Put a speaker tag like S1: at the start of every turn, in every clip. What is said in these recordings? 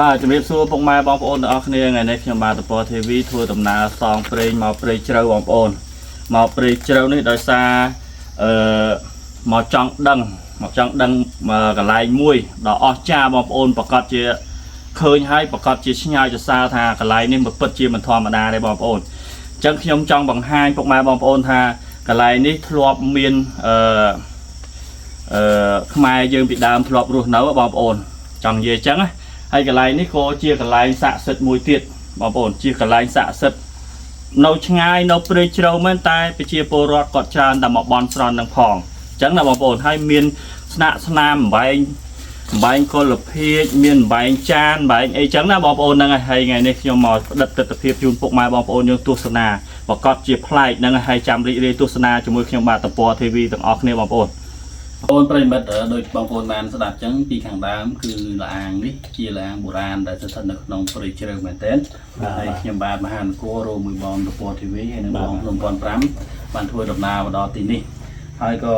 S1: បាទជំរាបសួរពុកម៉ែបងប្អូនទាំងអស់គ្នាថ្ងៃនេះខ្ញុំបាទតព TV ធ្វើដំណើរសងព្រេងមកព្រៃជ្រៅបងប្អូនមកព្រៃជ្រៅនេះដោយសារអឺមកចង់ដឹងមកចង់ដឹងកន្លែងមួយដ៏អស្ចារ្យបងប្អូនប្រកាសជាឃើញហើយប្រកាសជាឆ្ងាយសរសើរថាកន្លែងនេះមិនពិតជាមិនធម្មតាទេបងប្អូនអញ្ចឹងខ្ញុំចង់បង្ហាញពុកម៉ែបងប្អូនថាកន្លែងនេះធ្លាប់មានអឺអឺខ្មែរយើងពីដើមធ្លាប់រស់នៅបងប្អូនចង់និយាយអញ្ចឹងណា ហើយកន្លែងនេះក៏ជាកន្លែងស័ក្តិសិទ្ធិមួយទៀតបងប្អូនជាកន្លែងស័ក្តិសិទ្ធិនៅឆ្ងាយនៅព្រៃជ្រៅមែនតែប្រជាពលរដ្ឋគាត់ច្រើនតែមកបន់ស្រន់នឹងផងអញ្ចឹងណាបងប្អូនហើយមានស្នាក់ស្នាមអំបែងអំបែងកុលភាជមានអំបែងចានអំបែងអីចឹងណាបងប្អូនហ្នឹងហើយថ្ងៃនេះខ្ញុំមកផ្ដិតទស្សនភាពជូនពុកម៉ែបងប្អូនយើងទស្សនាប្រកាសជាប្លែកហ្នឹងហើយចាំរីករាយទស្សនាជាមួយខ្ញុំបាទតពណ៌ TV ទាំងអស់គ្នាបងប្អូន
S2: បងប្រិយមិត្តដូចបងប្អូនបានស្ដាប់ចឹងពីខាងដើមគឺលាអាងនេះជាលាអាងបុរាណដែលស្ថិតនៅក្នុងព្រៃជ្រៅមែនទែនហើយខ្ញុំបាទមហានគររួមមួយបងតព TV ហើយនិងបងភ្នំ1005បានធ្វើដំណើរមកដល់ទីនេះហើយក៏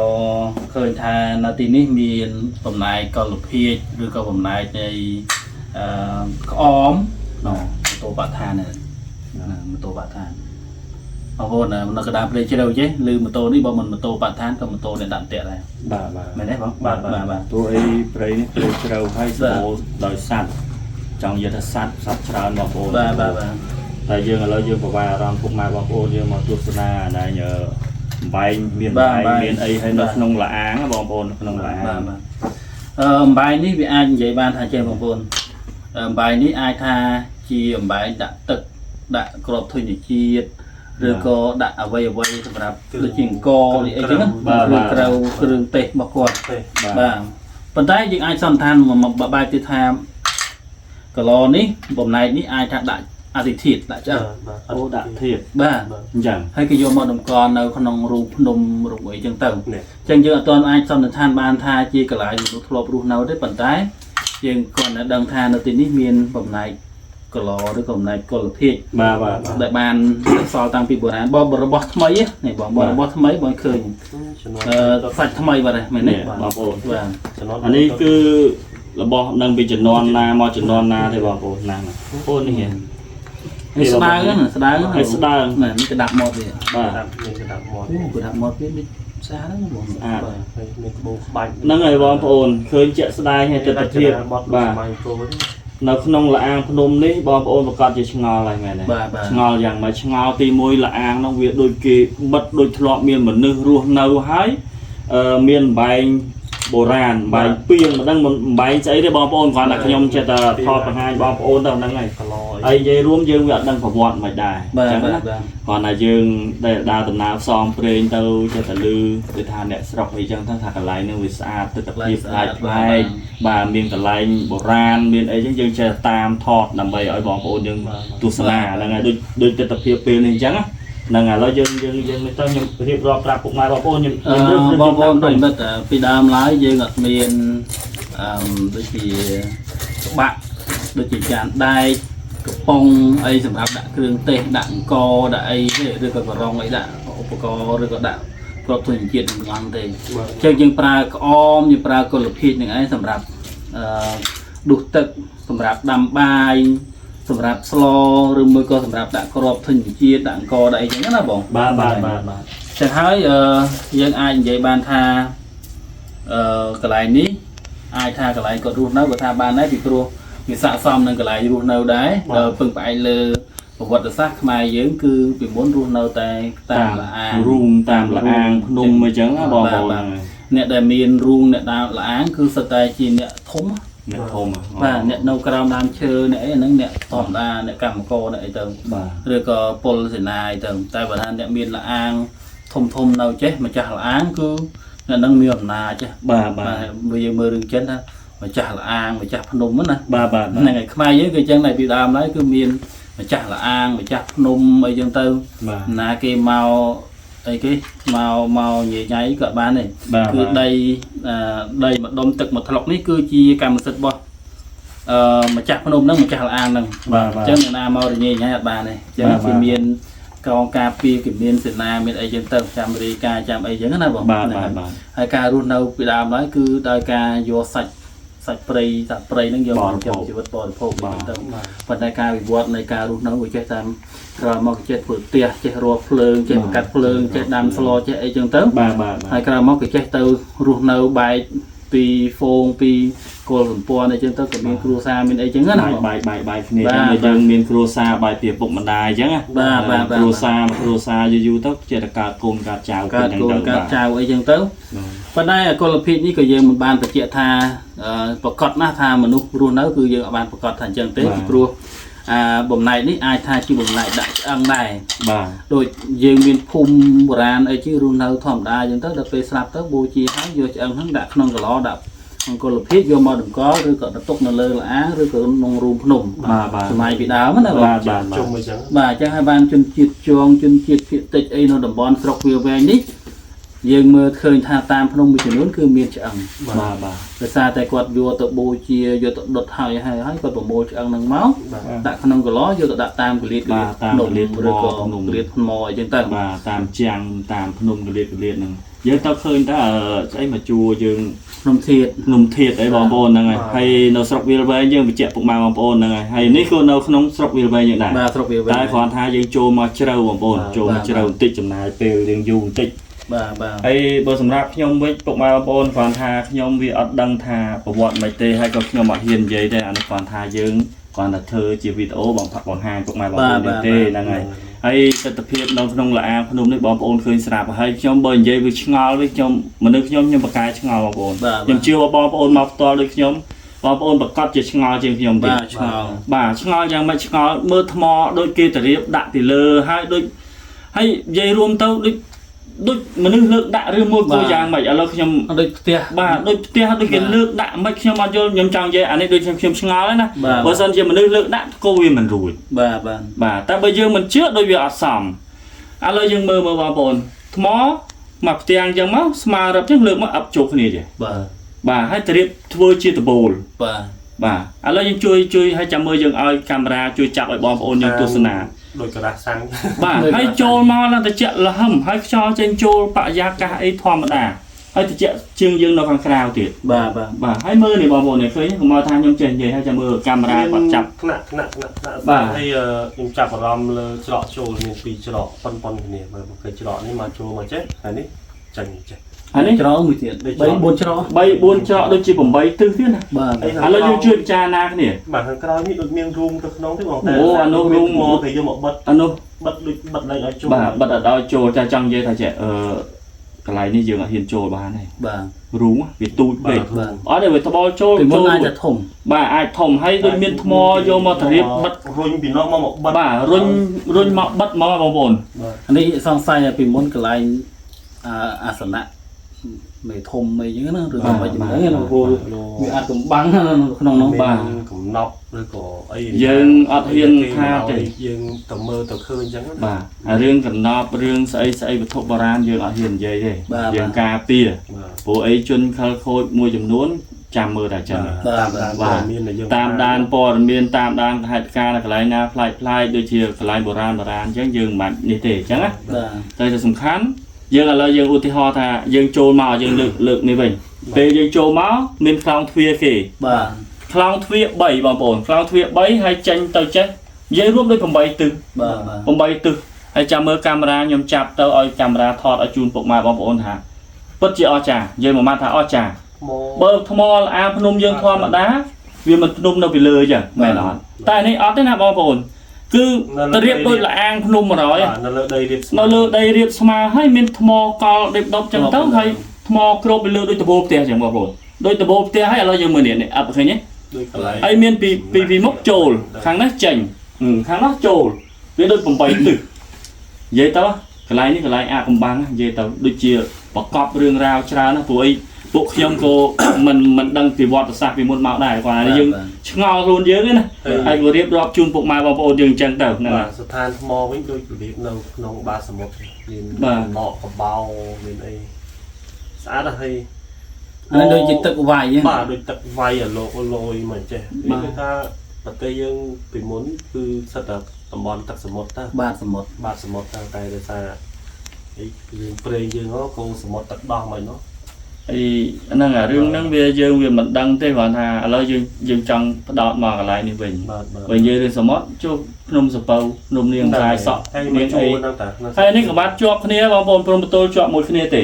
S2: ឃើញថានៅទីនេះមានបំណែកកលភាជឬក៏បំណែកនៃអឺក្អមណម៉ូតូបាក់ឋាននេះណាម៉ូតូបាក់ឋានបងប្អូននៅកណ្ដាលព្រៃជ្រៅចេះឬម៉ូតូនេះបើមិនម៉ូតូបាក់ឋានក៏ម៉ូតូអ្នកដាក់ផ្ទះដែរ
S1: បាទបាទ
S2: មែនទេបង
S1: បាទបាទ
S2: បាទ
S1: ទោះអីព្រៃនេះព្រៃជ្រៅហើយសម្បូរដោយសត្វចង់និយាយថាសត្វសត្វច្រើនបងប្អូន
S2: បាទបាទបាទ
S1: តែយើងឥឡូវយើងប្រវាយអារម្មណ៍ពុកម៉ែបងប្អូនយើងមកទស្សនាណែញអំបែងមានអំបែងមានអីហើយនៅក្នុងលាអាងណាបងប្អូនក្នុងលាអាង
S2: បាទបាទអឺអំបែងនេះវាអាចនិយាយបានថាចេះបងប្អូនអំបែងនេះអាចថាជាអំបែងដាក់ទឹកដាក់គ្រាប់ធញ្ញជាតិឬក៏ដាក់អ្វីអ្វីសម្រាប់ដូចជាអង្គឬអីចឹងណាគ្រឿងក្រៅគ្រឿងទេសរបស់គាត់
S3: ទេ
S1: បាទ
S2: បាទប៉ុន្តែយើងអាចសន្និដ្ឋានមកបែបទៀតថាកឡនេះបំណែកនេះអាចថាដាក់អធិធាតដាក់ឆ្អឹង
S3: បាទ
S1: អូដាក់ធៀប
S2: បាទ
S1: អញ្ចឹង
S2: ហើយគេយកមកតម្កល់នៅក្នុងរូងភ្នំរូងអីចឹងទៅ
S3: នេះ
S2: ចឹងយើងអត់ទាន់អាចសន្និដ្ឋានបានថាជាកន្លែងមនុស្សធ្លាប់រស់នៅទេប៉ុន្តែយើងគ្រាន់តែដឹងថានៅទីនេះមានបំណែកកឡឬក៏បំណែកកុលភាជ
S1: បាទបាទ
S2: ដែលបានសល់តាំងពីបុរាណបើរបស់ថ្មីនេះបងបើរបស់ថ្មីបងឃើញ
S3: ជំនាន់
S2: អឺសាច់ថ្មីបាត់ហើយមែនទេ
S1: នេះបងប្អូន
S2: បាទ
S3: ជំនាន់
S1: អានេះគឺរបស់នឹងពីជំនាន់ណាមកជំនាន់ណាទេបងប្អូនណាបងប្អូននេះហ៎
S2: នេះស្ដើងណាស្ដើង
S1: ហើយស្ដើង
S2: ណានេះក្តាប់មាត់វា
S1: បាទ
S3: ដាក់មានក្តាប់មាត់
S2: អូក្តាប់មាត់វាដូចស្អាតហ្នឹងបង
S1: ស្អាត
S2: បាទ
S3: ហើយមានក្បូរក្បាច់
S1: ហ្នឹងហើយបងប្អូនឃើញជាក់ស្ដែងហើយទស្សនភាព
S3: បាត់
S1: បាទ
S3: សម័យគោល
S1: នៅក្នុងលាអាងភ្នំនេះបងប្អូនប្រកាសជាឆ្ងល់ហើយមែនទេ
S2: បាទបាទ
S1: ឆ្ងល់យ៉ាងម៉េចឆ្ងល់ទី1លាអាងនោះវាដូចគេបិទដូចធ្លាប់មានមនុស្សរស់នៅហើយអឺមានបែងបុរាណបែងពីងមិនដឹងមិនបែងស្អីទេបងប្អូនគ្រាន់តែខ្ញុំចេះតែថតបង្ហាញបងប្អូនទៅហ្នឹងហើយ
S3: កឡ
S1: ហើយនិយាយរួមយើងវាអត់ដឹងប្រវត្តិមិនដែរ
S2: បាទ
S1: អញ្ចឹងណា
S2: បាទបាទ
S1: គ្រាន់តែយើងដែលដើរដំណើរផ្សងព្រេងទៅចេះតែលឺគេថាអ្នកស្រុកអីចឹងទៅថាកន្លែងហ្នឹងវាស្អាតទិដ្ឋភាពប្លែកប្លែកបាទមានកន្លែងបុរាណមានអីចឹងយើងចេះតាមថតដើម្បីឲ្យបងប្អូនយើងទស្សនាហ្នឹងហើយដូចដូចទិដ្ឋភាពពេលនេះអញ្ចឹងណាហ្នឹងហើយឥឡូវយើងយើងយើងនេះទៅខ្ញុំរៀបរាប់ប្រាប់ពុកម៉ែបងប្អូនខ្ញុំ
S2: អឺបងប្អូនប្រិយមិត្តពីដើមឡើយយើងអត់មានអឺដូចជាក្បាក់ដូចជាចានដែកកំប៉ុងអីសម្រាប់ដាក់គ្រឿងទេសដាក់អង្គដាក់អីទេឬក៏ករងអីដាក់ឧបករណ៍ឬក៏ដាក់គ្រាប់ធញ្ញជាតិទាំងអស់ទេ
S3: បាទ
S2: ចឹងយើងប្រើក្អមយើងប្រើកុលភាជនឹងឯងសម្រាប់អឺដួសទឹកសម្រាប់ដាំបាយសម្រាប់ស្លឬមួយក៏សម្រាប់ដាក់គ្រាប់ធញ្ញជាតិដាក់អង្គដាក់អីចឹងណាបង
S1: បាទបាទបាទបាទ
S2: ចឹងហើយអឺយើងអាចនិយាយបានថាអឺកន្លែងនេះអាចថាកន្លែងគាត់រស់នៅក៏ថាបានដែរពីព្រោះវាស័ក្តិសមនឹងកន្លែងរស់នៅដែរដោយពឹងផ្អែកលើប្រវត្តិសាស្ត្រខ្មែរយើងគឺពីមុនរស់នៅតែតាមលាអាង
S1: រូងតាមលាអាងភ្នំអីចឹងណាបងប្អូន
S2: បាទ អ្នកដែលមានរូងអ្នកដើមលាអាងគឺសុទ្ធតែជាអ្នកធំ
S1: អ្នកធំ
S2: បាទអ្នកនៅក្រោមដើមឈើអ្នកអីហ្នឹងអ្នកធម្មតាអ្នកកម្មករអ្នកអីទៅ
S1: បាទ
S2: ឬក៏ពលសេនាអីទៅតែបើថាអ្នកមានលាអាងធំធំនៅចេះម្ចាស់លាអាងគឺអ្នកហ្នឹងមានអំណាចហ៎
S1: បាទបាទ
S2: បាទបើយើងមើលរឿងចិនថាម្ចាស់លាអាងម្ចាស់ភ្នំហ្នឹងណា
S1: បាទបាទ
S2: ហ្នឹងហើយខ្មែរយើងគឺអញ្ចឹងដែរពីដើមឡើយគឺមានម្ចាស់លាអាងម្ចាស់ភ្នំអីចឹងទៅ
S1: បាទ
S2: ណាគេមកអីគេមកមកញ៉ៃញ៉ៃក៏បានដែរ
S1: បាទ
S2: គឺដីអឺដីមួយដុំទឹកមួយថ្លុកនេះគឺជាកម្មសិទ្ធិរបស់អឺម្ចាស់ភ្នំហ្នឹងម្ចាស់លាអាងហ្នឹង
S1: បាទបាទ
S2: អញ្ចឹងអ្នកណាមករញ៉េញ៉ៃអត់បានទេអញ្ចឹង
S1: បាទ
S2: គេមានកងការពារគេមានសេនាមានអីចឹងទៅចាំរាយការណ៍ចាំអីចឹងណាបង
S1: បាទ
S2: ហ្នឹង
S1: បាទបាទ
S2: ហើយការរស់នៅពីដើមឡើយគឺដោយការយកសាច់ សាច់ព្រៃសត្វព្រៃហ្នឹងយកមកចិញ្ចឹមជីវិតបរិភោគអញ្ចឹងទៅប៉ុន្តែការវិវត្តនៃការរស់នៅវាចេះតាមក្រោយមកគេចេះធ្វើផ្ទះចេះរកភ្លើងចេះបង្កាត់ភ្លើងចេះដាំស្លចេះអីចឹងទៅ
S1: បាទបាទបាទ
S2: ហើយក្រោយមកគេចេះទៅរស់នៅបែកពីហ្វូងពីកុលសម្ព័ន្ធអីចឹងទៅក៏មានគ្រួសារមានអីចឹងណា
S1: បាយបាយបាយបាយគ្នា
S2: បាទ
S1: ចឹងបើយើងមានគ្រួសារបាយពីឪពុកម្ដាយអញ្ចឹងណា
S2: បាទបាទបាទ
S1: គ្រួសារមួយគ្រួសារយូរយូរទៅចេះតែកើតកូនកើតចៅ
S2: កើតកូនកើតចៅអីចឹងទៅប៉ុន្តែអកុលភាពនេះក៏យើងមិនបានបញ្ជាក់ថាប្រកាសណាស់ថាមនុស្សរស់នៅគឺយើងអត់បានប្រកាសថាអញ្ចឹងទេពីព្រោះអាបំណែកនេះអាចថាជាបំណែកដាក់ឆ្អឹងដែរ
S1: បាទ
S2: ដូចយើងមានភូមិបុរាណអីជារស់នៅធម្មតាអញ្ចឹងទៅដល់ពេលស្លាប់ទៅបូជាហើយយកឆ្អឹងហ្នឹងដាក់ក្នុងកឡដាក់អង្គលភាពយកមកតម្កល់ឬក៏ទៅទុកនៅលើល្អាងឬក៏ក្នុងរូងភ្នំ
S1: បាទបាទ
S2: សម័យពីដើមណា
S1: បាទបាទ
S3: ជុំអញ្ចឹង
S2: បាទអញ្ចឹងហើយបានជនជាតិជងជនជាតិភាគតិចអីនៅតំបន់ស្រុកវាលវែងនេះយើងមើលឃើញថាតាមភ្នំមួយចំនួនគឺមានឆ្អឹង
S1: បាទបាទ
S2: ដោយសារតែគាត់យកទៅបូជាយកទៅដុតហើយហើយហើយគាត់ប្រមូលឆ្អឹងហ្នឹងមក
S3: បាទ
S2: ដាក់ក្នុងកឡយកទៅដាក់តាមកលៀត
S1: បាទតាមកលៀត
S2: ឬក៏កលៀតថ្មអីចឹងទៅ
S1: បាទតាមជាងតាមភ្នំកលៀតកលៀតហ្នឹងយើងទៅឃើញតើស្អីមកជួយើង
S2: ភ្នំធាត
S1: ភ្នំធាតអីបងប្អូនហ្នឹងហើយហើយនៅស្រុកវាលវែងយើងបញ្ជាក់ពុកម៉ែបងប្អូនហ្នឹងហើយហើយនេះក៏នៅក្នុងស្រុកវាលវែងយើងដែរ
S2: បាទស្រុកវាលវែង
S1: តែគ្រាន់ថាយើងចូលមកជ្រៅបងប្អូនចូលមកជ្រៅបន្តិចចំណាយពេលយើងយូរបន្តិច
S2: បាទបាទ
S1: ហើយបើសម្រាប់ខ្ញុំវិញពុកម៉ែបងប្អូនគ្រាន់ថាខ្ញុំវាអត់ដឹងថាប្រវត្តិមិនទេហើយក៏ខ្ញុំអត់ហ៊ាននិយាយដែរអានេះគ្រាន់ថាយើងគ្រាន់តែធ្វើជាវីដេអូបងបង្ហាញពុកម៉ែបងប្អូនយើងទេហ្នឹងហើយហើយទស្សនភាពនៅក្នុងលាអាភ្នំនេះបងប្អូនឃើញស្រាប់ហើយខ្ញុំបើនិយាយវាឆ្ងល់វិញខ្ញុំមនុស្សខ្ញុំខ្ញុំបកកែឆ្ងល់បងប្អូនខ្ញុំជឿว่าបងប្អូនមកផ្ទាល់ដូចខ្ញុំបងប្អូនប្រកាសជាឆ្ងល់ជាងខ្ញុំទៀត
S2: បាទឆ្ងល់
S1: បាទឆ្ងល់យ៉ាងម៉េចឆ្ងល់មើលថ្មដូចគេទៅរៀបដាក់ពីលើហើយដូចហើយនិយាយរួមទៅដូចដូចមនុស្សលើកដាក់ឬមួយគូយ៉ាងម៉េចឥឡូវខ្ញុំ
S2: ដូចផ្ទះ
S1: បាទដូចផ្ទះដូចគេលើកដាក់មិនខ្ញុំអត់យល់ខ្ញុំចង់និយាយអានេះដូចខ្ញុំឆ្ងល់ហើយណាបើសិនជាមនុស្សលើកដាក់ក៏វាមិនរួច
S2: បាទបាទ
S1: បាទតែបើយើងមិនជឿដូចវាអត់សមឥឡូវយើងមើលមើលបងប្អូនថ្មមកផ្ទាំងអញ្ចឹងមកស្មើរឹបអញ្ចឹងលើកមកអឹបចូលគ្នាចេះ
S2: បាទ
S1: បាទហើយទៅរៀបធ្វើជាដបូល
S2: បាទ
S1: បាទឥឡូវយើងជួយជួយឲ្យចាំមើលយើងឲ្យកាមេរ៉ាជួយចាប់ឲ្យបងប្អូនយើងទស្សនា
S3: ដូចក្រាស់សាំង
S1: បាទហើយចូលមកឡើងតិចលហឹមហើយខ្យល់ចេញចូលបរិយាកាសអីធម្មតាហើយតិចជើងយើងនៅខាងក្រៅទៀត
S2: បាទបាទ
S1: បាទហើយមើលនេះបងប្អូននេះឃើញកុំឲ្យថាខ្ញុំចេះនិយាយហើយចាំមើលកាមេរ៉ាគាត់ចាប់
S3: ថ្នាក់ថ្នាក់ថ្នាក់ថ្នាក់
S1: បាទ
S3: ហើយខ្ញុំចាប់អារម្មណ៍លើច្រកចូលមានពីរច្រកប៉ុនប៉ុនគ្នាមើលឃើញច្រកនេះមកចូលមកចេះហើយនេះចាញ់ចេះ
S1: អានេះ
S2: ច្រកមួយទៀត3 4ច្រក
S1: 3 4ច្រកដូចជា8ទិសទៀតណា
S2: បាទ
S3: ហើយ
S1: ឥឡូវយើងជួយពិចារណាគ្នា
S3: បាទខាងក្រោយនេះដូចមានរូងទៅក្នុងទេបង
S1: អូអានោះរូង
S3: មកគេយកមកបិទ
S1: អានោះ
S3: បិទដូចបិទឡើងឲ្យចូល
S1: បាទបិទឲ្យចូលចាចង់និយាយថាចេះអឺកន្លែងនេះយើងអត់ហ៊ានចូលបានទេ
S2: បាទ
S1: រូងវាទូចពេក
S2: បាទ
S1: អត់ទេវាត្បល់ចូល
S2: ពីមុន
S1: ចូល
S2: អាចจะធំ
S1: បាទអាចធំហើយដូចមានថ្មយកមកទៅរៀបបិទ
S3: រុញពីនោះមកមកបិទ
S1: បាទរុញរុញមកបិទមកបងប្អូន
S3: បាទ
S2: អានេះសង្ស័យថាពីមុនកន្លែងអាអាសនៈមេធំអីចឹងណាឬក៏មិនចឹងណាព្រោះវាអាចកំបាំងនៅក្នុងនោះ
S3: បាទកំណប់ឬក៏អី
S1: យើងអត់ហ៊ានថាទេ
S3: យើងទៅមើលទៅឃើញអញ្ចឹងណា
S1: បាទអារឿងកំណប់រឿងស្អីស្អីវត្ថុបុរាណយើងអត់ហ៊ាននិយាយទេយើងការពារ
S3: បាទ
S1: ព្រោះអីជនខិលខូចមួយចំនួនចាំមើលតែចឹង
S3: តាមដានព័ត៌មានដែលយើង
S1: តាមដានព័ត៌មានតាមដានហេតុការណ៍នៅកន្លែងណាប្លែកប្លែកដូចជាកន្លែងបុរាណបុរាណអញ្ចឹងយើងមិនបាច់នេះទេអញ្ចឹងណា
S2: បាទ
S1: តែតែសំខាន់យើងឥឡូវយើងឧទាហរណ៍ថាយើងចូលមកយើងលើកលើកនេះវិញពេលយើងចូលមកមានខ្លោងទ្វារគេ
S2: បាទ
S1: ខ្លោងទ្វារ3បងប្អូនខ្លោងទ្វារ3ហើយចេញទៅចេះនិយាយរួមដូច8ទិស
S2: បាទបាទ
S1: 8ទិសហើយចាំមើលកាមេរ៉ាខ្ញុំចាប់ទៅឲ្យកាមេរ៉ាថតឲ្យជូនពុកម៉ែបងប្អូនថាពិតជាអស្ចារ្យនិយាយមួយម៉ាត់ថាអស្ចារ្យ
S3: មក
S1: បើថ្មអាភ្នំយើងធម្មតាវាមិនភ្នំនៅពីលើចឹងមែនអត់តែនេះអត់ទេណាបងប្អូនគឺទៅរៀបដូចលាអាងភ្នំ100
S3: បាទនៅលើដីរៀប
S1: នៅលើដីរៀបស្មើហើយមានថ្មកលដេបដប់ចឹងទៅហើយថ្មគ្របពីលើដូចដបូលផ្ទះចឹងបងប្អូនដូចដបូលផ្ទះហើយឥឡូវយើងមើលនេះនេះអឹបឃើញទេ
S3: ដូចកន្លែង
S1: ហើយមានពីពីពីមុខចូលខាងនេះចេញខាងនោះចូលវាដូច8ទិសនិយាយទៅកន្លែងនេះកន្លែងអាកំបាំងនិយាយទៅដូចជាប្រកបរឿងរ៉ាវច្រើនណាស់ព្រោះអីពួកខ្ញុំក៏មិនមិនដឹងពីវត្តសាស្ត្រពីមុនមកដែរគាត់ថាយើងឆ្ងល់ខ្លួនយើងឯណាហើយក៏រៀបរាប់ជូនពុកម៉ែបងប្អូនយើងអញ្ចឹងទៅហ្នឹង
S3: បាទស្ថានថ្មវិញដូចរបៀបនៅក្នុងបាសមុទ្រមាន
S1: បាទ
S3: ណកកបោមានអីស្អាតណាស់ហើយ
S2: អានេះដូចជាទឹកវាយហ្នឹង
S3: បាទដូចទឹកវាយអាលោកលយមកចេះ
S1: បាទ
S3: គឺថាប្រទេសយើងពីមុនគឺសិតតែតំបន់ទឹកសមុទ្រតា
S2: បាទសមុទ្រ
S3: បាទសមុទ្រតាតែដោយសារអីយើងព្រេងយើងហ៎គោសមុទ្រទឹកដោះមកនោះ
S1: អីហ្នឹងអារឿងហ្នឹងវាយើងវាមិនដឹងទេគ្រាន់ថាឥឡូវយើងយើងចង់ផ្ដោតមកកន្លែងនេះវិញ
S3: បាទបាទ
S1: បើនិយាយរឿងសមុទ្រជួបភ្នំសពៅភ្នំនាងខ្សែសក់
S3: ហើយ
S1: នាងអី
S3: មកជួហ្នឹងតា
S1: ហើយនេះក៏បាត់ជាប់គ្នាបងប្អូនព្រំប្រទល់ជាប់មួយគ្នាទេ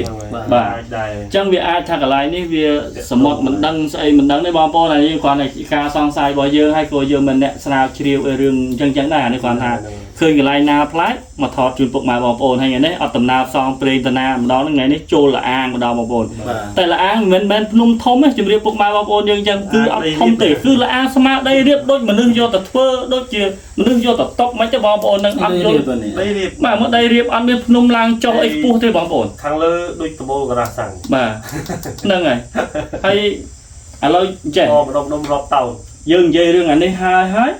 S3: បាទអាចដែរ
S1: អញ្ចឹងវាអាចថាកន្លែងនេះវាសមុទ្រមិនដឹងស្អីមិនដឹងទេបងប្អូនហើយយើងគ្រាន់តែការសង្ស័យរបស់យើងហើយក៏យើងមិនអ្នកស្រាវជ្រាវអីរឿងអញ្ចឹងអញ្ចឹងដែរអានេះគ្រាន់ថាឃើញកន្លែងណាប្លែកមកថតជូនពុកម៉ែបងប្អូនហើយថ្ងៃនេះអត់ដំណើរផ្សងព្រេងតាណាម្ដងហ្នឹងថ្ងៃនេះចូលលអាងម្ដងបងប្អូន
S2: បាទ
S1: តែលអាងមិនមែនភ្នំធំទេជំរាបពុកម៉ែបងប្អូនយើងអញ្ចឹងគឺអត់ធំទេគឺលអាងស្មើដីរៀបដូចមនុស្សយកទៅធ្វើដូចជាមនុស្សយកទៅតុកមិនទេបងប្អូននឹងអត់យល់
S2: នេះ
S3: ដីរៀប
S1: បាទមកដីរៀបអត់មានភ្នំឡើងចុះអីខ្ពស់ទេបងប្អូន
S3: ខាងលើដូចដបូលការ៉ាសាំង
S1: បាទហ្នឹងហើយហើយឥឡូវចេះ
S3: ម្ដុំដុំរាប់តោន
S1: យើងនិយាយរឿងអានេះហើយហើយ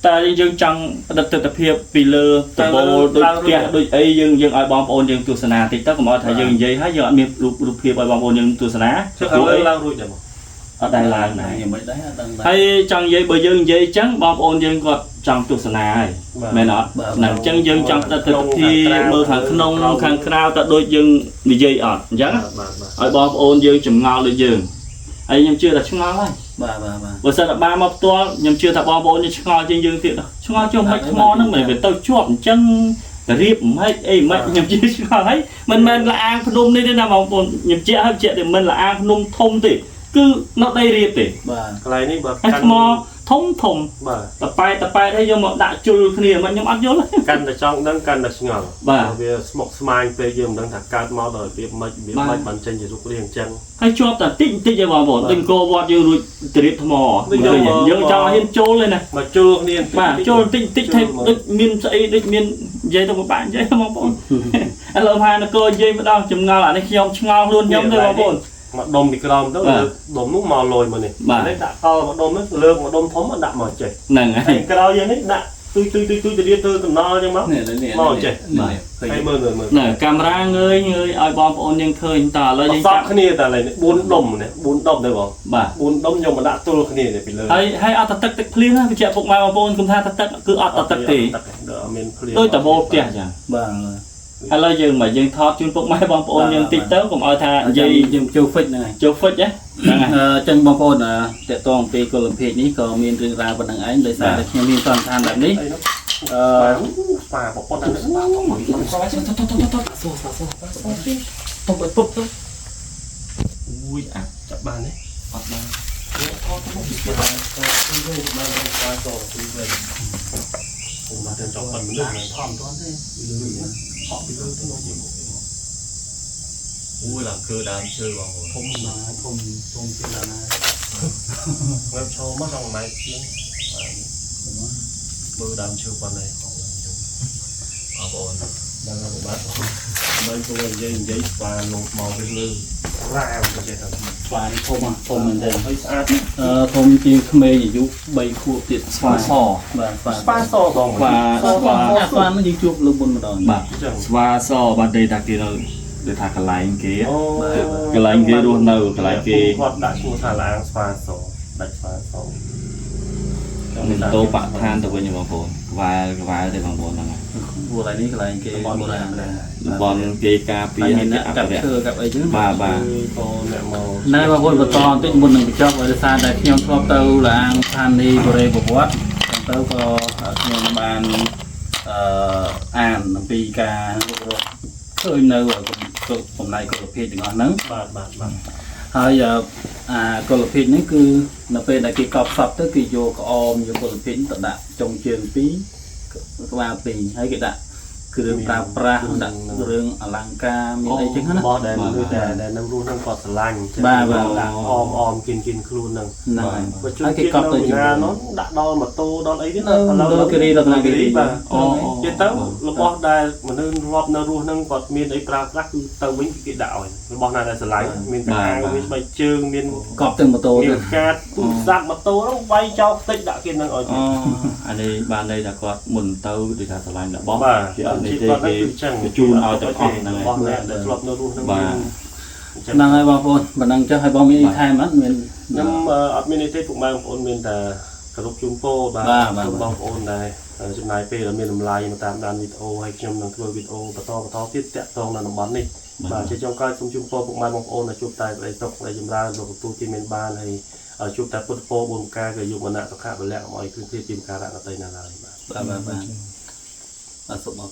S1: តែយើងចង់ផ្ដិតទស្សនភាពពីលើដបូលដូចផ្ទះដូចអីយើងយើងឲ្យបងប្អូនយើងទស្សនាតិចទៅកុំឲ្យថាយើងនិយាយហើយយើងអត់មានរូបរូបភាពឲ្យបងប្អូនយើងទស្សនា
S3: ចុះខាងលើឡើងរួចដែរមក
S1: អត់ដែលឡើងដែរ
S2: យ៉ាងម៉េចដែរអត់ដឹងដែរ
S1: ហើយចង់និយាយបើយើងនិយាយអញ្ចឹងបងប្អូនយើងគាត់ចង់ទស្សនាហើយមែនអត់ហ្នឹងអញ្ចឹងយើងចង់ផ្ដិតទស្សនភាពមើលខាងក្នុងខាងក្រៅតើដូចយើងនិយាយអត់អញ្ចឹង
S3: បាទបាទ
S1: ឲ្យបងប្អូនយើងចម្ងល់ដូចយើងហើយខ្ញុំជឿថាឆ្ងល់ហើយ
S2: បាទបាទបាទ
S1: បើសិនតែបានមកផ្ទាល់ខ្ញុំជឿថាបងប្អូនយើងឆ្ងល់ជាងយើងទៀតឆ្ងល់ចុះមិនថ្មហ្នឹងមិនវាទៅជាប់អញ្ចឹងទៅរៀបមិនអីមិនខ្ញុំជឿឆ្ងល់ហើយមិនមែនលអាងភ្នំនេះទេណាបងប្អូនខ្ញុំជឿហើយជឿតែមិនលអាងភ្នំធំទេគឺនៅដីរៀបទេ
S2: បាទ
S3: កន្លែងនេះបើ
S1: ហើយថ្មធំធំ
S3: បាទ
S1: តប៉ែតប៉ែអីយកមកដាក់ជុលគ្នាមិនខ្ញុំអត់យល់ទេ
S3: កាន់តែចង់ដឹងកាន់តែឆ្ងល់
S1: បាទ
S3: វាស្មុកស្មាញពេកយើងមិនដឹងថាកើតមកដោយរបៀបម៉េចរបៀបម៉េចបានចេញជារូបរាងអញ្ចឹង
S1: ហើយជាប់តែតិចតិចឯងបងប្អូនដូចអង្គរវត្តយើងរួចទៅរៀបថ្ម
S3: ដូចយើងមក
S1: យើងចង់ឲ្យហ៊ានចូលទេណា
S3: មកជួលគ្នាបន្តិច
S1: បាទ
S3: បន្តិច
S1: ចូលតិចតិចថែដូចមានស្អីដូចមាននិយាយទៅពិបាកនិយាយបងប្អូនឥឡូវហានគរនិយាយម្ដងចម្ងល់អានេះខ្ញុំឆ្ងល់ខ្លួនខ្ញុំទេបងប្អូន
S3: មកដុំពីក្រោមទៅ
S1: បាទ
S3: លើកដុំនោះមកលយមកនេះ
S1: បាទ
S3: នេះដាក់តមកដុំនេះលើកមកដុំធំមកដាក់មកចេះ
S1: ហ្នឹងហើ
S3: ហើយ យក្រោយយើងនេះដាក់ទុយទុយទុយទុយទៅរៀបធ្វើតំណល់អញ្ចឹងមក
S2: នេះនេះ
S3: មកចេះ
S2: នេះឃើញ
S3: ហើយមើលមើលមើល
S1: ណែកាមេរ៉ាងើយងើយឲ្យបងប្អូនយើងឃើញតើឥឡូវ
S3: អសក់
S1: យើងចាប់
S3: គ្នាតែឥឡូវនេះ4ដុំនេះ4ដុំទេបង
S1: បាទ
S3: 4ដុំយកមកដាក់ទល់គ្នានេះពីលើ
S1: ហើយហើយអត់តទឹកទឹកភ្លៀងណាបញ្ជាក់ពុកម៉ែបងប្អូនគុំថាតទឹកគឺអត់តទឹកទេ
S3: ទឹកដល់អត់មានភ្លៀង
S1: ដូចតបោផ្ទះអញ្ចឹង
S2: បាទ
S1: ឥឡូវយើងមកយើងថតជូនពុកម៉ែបងប្អូនយើងតិចទៅកុំឲ្យថា
S2: និយា
S1: និយាយ
S2: យយើងចូលហ្វិចហ្នឹងហើយ
S1: ចូលហ្វិចហ៎ហ្នឹងហើយ
S2: អឺចឹងបងប្អូនអឺតកតងពីកុលភាគនេះក៏មានរឿងរ៉ាវប៉ុណ្្នឹងឯងដោយសារតែខ្ញុំមានសន្និដ្ឋានបែបនេះ
S3: អីនោះ
S2: អឺ
S3: ស្ប៉ាប្រពន្ធហ្នឹងស្ប៉ាធំ
S1: ស្វាស្វាស្វាស្វាទុំពុបទៅអូយអា
S3: ចាប់បានទេ
S1: អត់បាន
S3: ថតមកពីបានទៅវិញបានស្ប៉ាតទៅវិញអូមកទៅចង់ប៉ុនមនុស្ស
S2: ថតមិនទាន់ទេ
S3: ហក់ពីលើទៅមក
S1: អូយឡើងគឺដើមឈើបងប្អូន
S3: ធំ
S2: បាទធំធំជាងដល់ណា
S3: ងើបឈរមកចង់ម៉ែជាងមើលដើមឈើប៉ុណ្ណេះ
S1: បងប្អូន
S3: ដល់ហើយបាទបើគួរនិយាយនិយាយស្ប៉ាលោតមកវិញលើរ៉ាមទៅចេះតែ
S2: ស្វានេះធំធំមែនទេ
S3: ហើយស្អាត
S2: អឺធំជាងក្មេងអាយុ3ខួបទៀត
S1: ស្វាស
S2: បាទស្វា
S3: ស្ប៉ាសបង
S1: ស្វា
S2: ស្វាស្វានោះយើងជួបលើកមុនម្ដង
S1: បាទស្វាសបាទន័យថាគេនៅដូចថាកន្លែងគេ
S3: អូ
S1: កន្លែងគេរស់នៅកន្លែងគេ
S3: គាត់ដាក់ឈ្មោះថាឡាងស្វាសដាច់ស្វាស
S1: មានតោបឋានទៅវិញបងប្អូនក្វែលក្វែលទេបងប្អូនហ្នឹង
S2: ព្រោះកន្លែងនេះកន្លែងគេបុរាណដែរ
S1: តំបន់គេការពារ
S2: មាន
S1: គេអ
S2: អ្នកកាប់
S1: ភិរក្ស
S2: ឈើកាប់អីចឹង
S1: បាទបាទ
S3: កូនអ្នកមក
S2: ណែបងប្អូនបន្តបន្តិចមុននឹងបញ្ចប់ដោយសារតែខ្ញុំធ្លាប់ទៅឡាងស្ថានីយ៍បុរេប្រវត្តិទៅក៏ខ្ញុំបានអឺអានអំពីការរុករកឃើញនៅកំណៃកុលភាគទាំងអស់ហ្នឹង
S3: បាទបាទបាទ
S2: ហើយអាកុលភាគហ្នឹងគឺនៅពេលដែលគេកប់សពទៅគេយកក្អមយកកុលភាគទៅដាក់ចុងជើងពីរក្បាលពីរហើយគេដាក់គ្រឿងប្រើប្រាស់ដាក់គ្រឿងអលង្ការមានអីចឹងណា
S3: របស់ដែលមនុស្សដែលដែលនៅរស់ហ្នឹងគាត់ស្រឡាញ់
S2: បាទបាទ
S3: ដាក់អមអមគិនគិនខ្លួនហ្នឹង
S2: ហ្នឹងហើយ
S3: បើជួយ
S2: ហើយគេ
S3: ជាតិ
S2: កប់ទៅ
S3: នៅ
S2: ជាមួយ
S3: ណានោះដាក់ដល់ម៉ូតូដល់អីទៀត
S2: នៅមណ្ឌលគិរីរតនគិរី
S3: បាទ
S1: អូ
S3: និយាយទៅរបស់ដែលមនុស្សរាប់នៅរស់ហ្នឹងគាត់មានអីប្រើប្រាស់គឺទៅវិញគេដាក់ឲ្យរបស់ណាដែលស្រឡាញ់មានកាអាវមានស្បែកជើងមានក
S2: ប់ទាំងម៉ូតូ
S3: មាន
S2: ទៅ
S3: កាតទូរស័ព្ទម៉ូតូហ្នឹងវាយចោលខ្ទេចដាក់គេហ្នឹងឲ្យ
S1: អូអានេះបានន័យថាគាត់មុនទៅដូចថាស្រឡាញ់របស់
S3: បាទ
S1: គេអត់នេះទេ
S3: គាត់
S1: គេ
S3: គឺចឹង
S1: គេជូនឲ្យទាំងអស់ហ្នឹង
S3: របស់
S1: ហើយ
S3: អ្នកដែលធ្លាប់នៅរស់ហ្នឹង
S1: បាទ
S3: អញ្ចឹង
S2: ហ្នឹងហើយបងប្អូនប៉ុណ្ណឹងចុះហើយបងមានអីថែមអត់មាន
S3: ខ្ញុំអត់មានអីទេពុកម៉ែបងប្អូនមានតែគោរពជូនពរបាទ
S2: បាទបាទ
S3: ជូនបងប្អូនដែរ ចំណាយពេលដ៏មានតម្លៃមកតាមដានវីដេអូហើយខ្ញុំនឹងធ្វើវីដេអូបន្តបន្តទៀតតាក់ទងនៅតំបន់នេះបាទជាចុងក្រោយសូមជូនពរពុកម៉ែបងប្អូនដែលជួបតែក្តីសុខក្តីចម្រើនលោកទទួលទីមានបានហើយជួបតែពុទ្ធពរ4ប្រការគឺយុវណៈសុខៈពលៈកុំឲ្យគ្លៀងគ្លាតពីប្រការៈដទៃណាឡើយបាទ
S2: បាទបាទបាទបាទសូមអរ